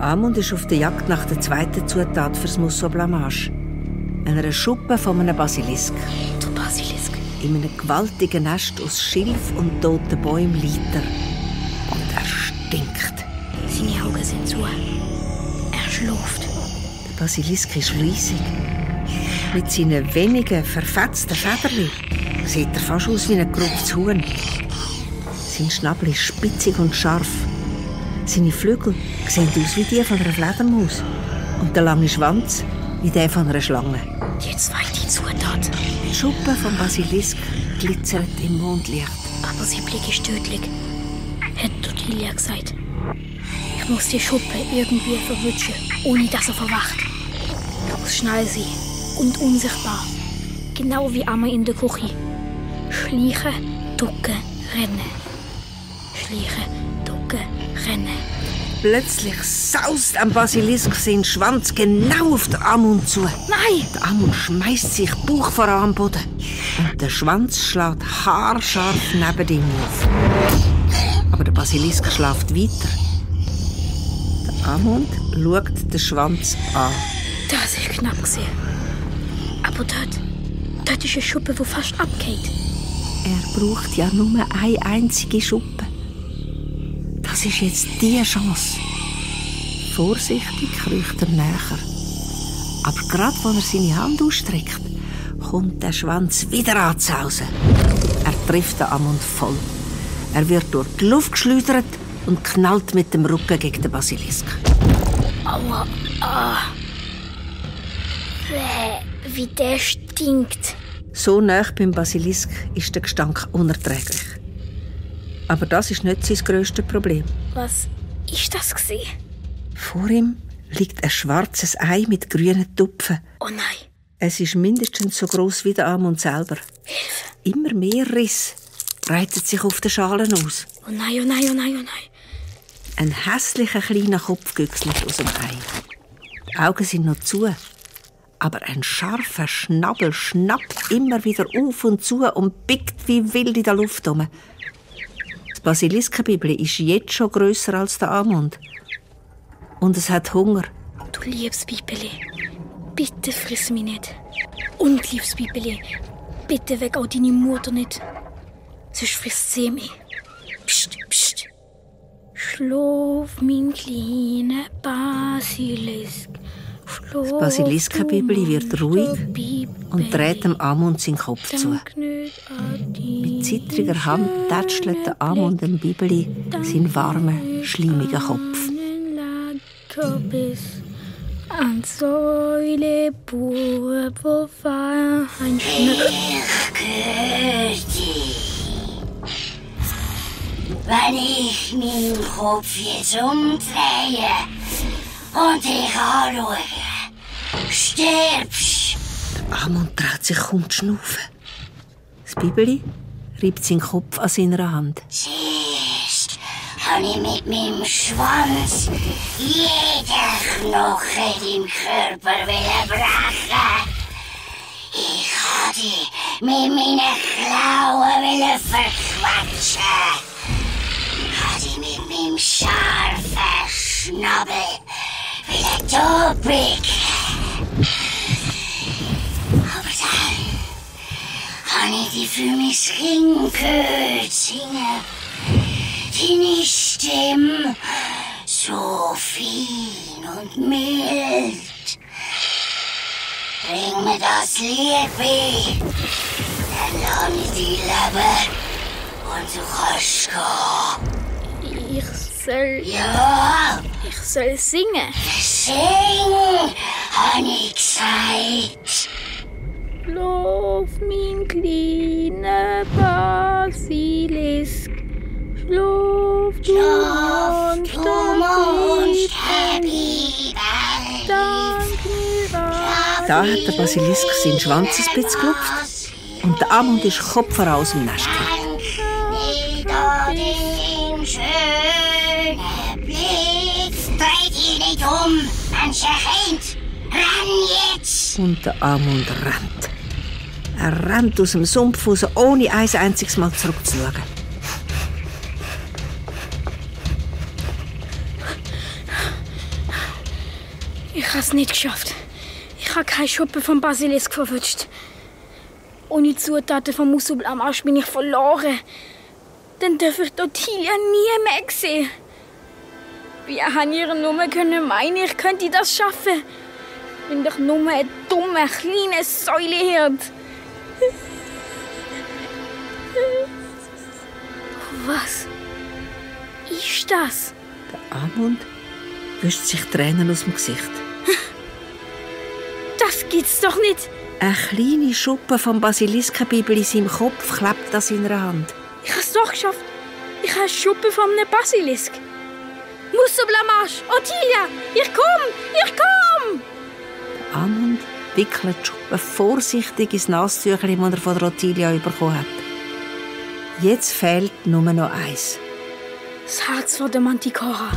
Amund ist auf der Jagd nach der zweiten Zutat fürs Musso Blamage. Einer Schuppe von einem Basilisk. Der Basilisk? In einem gewaltigen Nest aus Schilf und toten Bäumen liegt er. Und er stinkt. Seine Augen sind zu. Er schläft. Der Basilisk ist riesig. Mit seinen wenigen verfetzten Federchen sieht er fast aus wie ein gerupftes Huhn. Sein Schnabel ist spitzig und scharf. Seine Flügel sehen aus wie die von einer Fledermaus. Und der lange Schwanz wie der von einer Schlange. Die zweite Zutat. Die Schuppe vom Basilisk glitzert im Mondlicht. Aber sein Blick ist tödlich, hat Ottilia gesagt. Ich muss die Schuppe irgendwie verwutschen, ohne dass er verwacht. Er muss schnell sein und unsichtbar. Genau wie einmal in der Küche. Schleichen, ducken, rennen. Schleichen, ducken, rennen. Plötzlich saust am Basilisk seinen Schwanz genau auf den Amund zu. Nein! Der Amund schmeißt sich Bauch voran am Boden. Und der Schwanz schlägt haarscharf neben ihm auf. Aber der Basilisk schläft weiter. Der Amund schaut den Schwanz an. Das war knapp. Aber dort ist eine Schuppe, die fast abgeht. Er braucht ja nur eine einzige Schuppe. Das ist jetzt die Chance. Vorsichtig kriecht er näher. Aber gerade als er seine Hand ausstreckt, kommt der Schwanz wieder anzusausen. Er trifft den Amund voll. Er wird durch die Luft geschleudert und knallt mit dem Rücken gegen den Basilisk. Aua, wie der stinkt. So nah beim Basilisk ist der Gestank unerträglich. Aber das ist nicht sein grösstes Problem. Was ist das gewesen? Vor ihm liegt ein schwarzes Ei mit grünen Tupfen. Oh nein. Es ist mindestens so gross wie der Amund selber. Hilfe! Immer mehr Riss breitet sich auf den Schalen aus. Oh nein, oh nein, oh nein, oh nein. Ein hässlicher kleiner Kopf güchselt aus dem Ei. Die Augen sind noch zu. Aber ein scharfer Schnabel schnappt immer wieder auf und zu und pickt wie wild in der Luft herum. Das Basiliskenbibeli ist jetzt schon grösser als der Amund. Und es hat Hunger. Du liebes Bibeli, bitte friss mich nicht. Und liebes Bibeli, bitte weg auch deine Mutter nicht. Sonst frisst sie mich. Psst, psst. Schlaf, mein kleiner Basilisk. Das Basiliskenbibeli wird ruhig und dreht dem Amund seinen Kopf zu. Mit zittriger Hand tätschelt der Amund dem Bibeli seinen warmen, schleimigen Kopf. An Säule, Bub, wo war ein Wenn ich meinen Kopf jetzt umdrehe und dich anschaue, stirbst. Der Amund traut sich kaum zu schnaufen. Das Bibeli reibt seinen Kopf an seiner Hand. Siehst, habe ich mit meinem Schwanz jeden Knochen im Körper brechen. Ich habe dich mit meinen Klauen verquetschen. Habe dich mit meinem scharfen Schnabel tobig. Aber dann habe ich dich für mein Kind gehört singen. Deine Stimme so fein und mild. Bring mir das Lied bei, dann lass ich dich leben und du kannst gehen. Ich soll singen. Sing, habe ich gesagt. Schlaf, mein kleiner Basilisk. Schlaf, du Bibel. Da hat der Basilisk seinen Schwanz ein bisschen gelupft und der Amund ist Kopf voraus im Nest. Dreh dich nicht um, Menschenkind! Renn jetzt! Und der Amund rennt. Er rennt aus dem Sumpf raus, ohne ein einziges Mal zurückzuschauen. habe es nicht geschafft. Ich habe keine Schuppen vom Basilisk verwünscht. Ohne Zutaten vom Musublamasch bin ich verloren. Dann darf ich Ottilia nie mehr sehen. Wie haben ihre Nummer können meinen, ich könnte das schaffen? Ich bin doch nur ein dummer, kleiner Säulehirn. Was ist das? Der Amund wischt sich Tränen aus dem Gesicht. Das gibt's doch nicht. Eine kleine Schuppe vom Basiliskenbibel in seinem Kopf klebt an seiner Hand. Ich habe es doch geschafft. Ich habe eine Schuppe von einem Basilisk. Musublamasch, Ottilia, ich komm! Der Amund wickelt die Schuppe vorsichtig ins Nasstüchlein, das er von der Ottilia bekommen hat. Jetzt fehlt nur noch eins. Das Herz von der Manticora.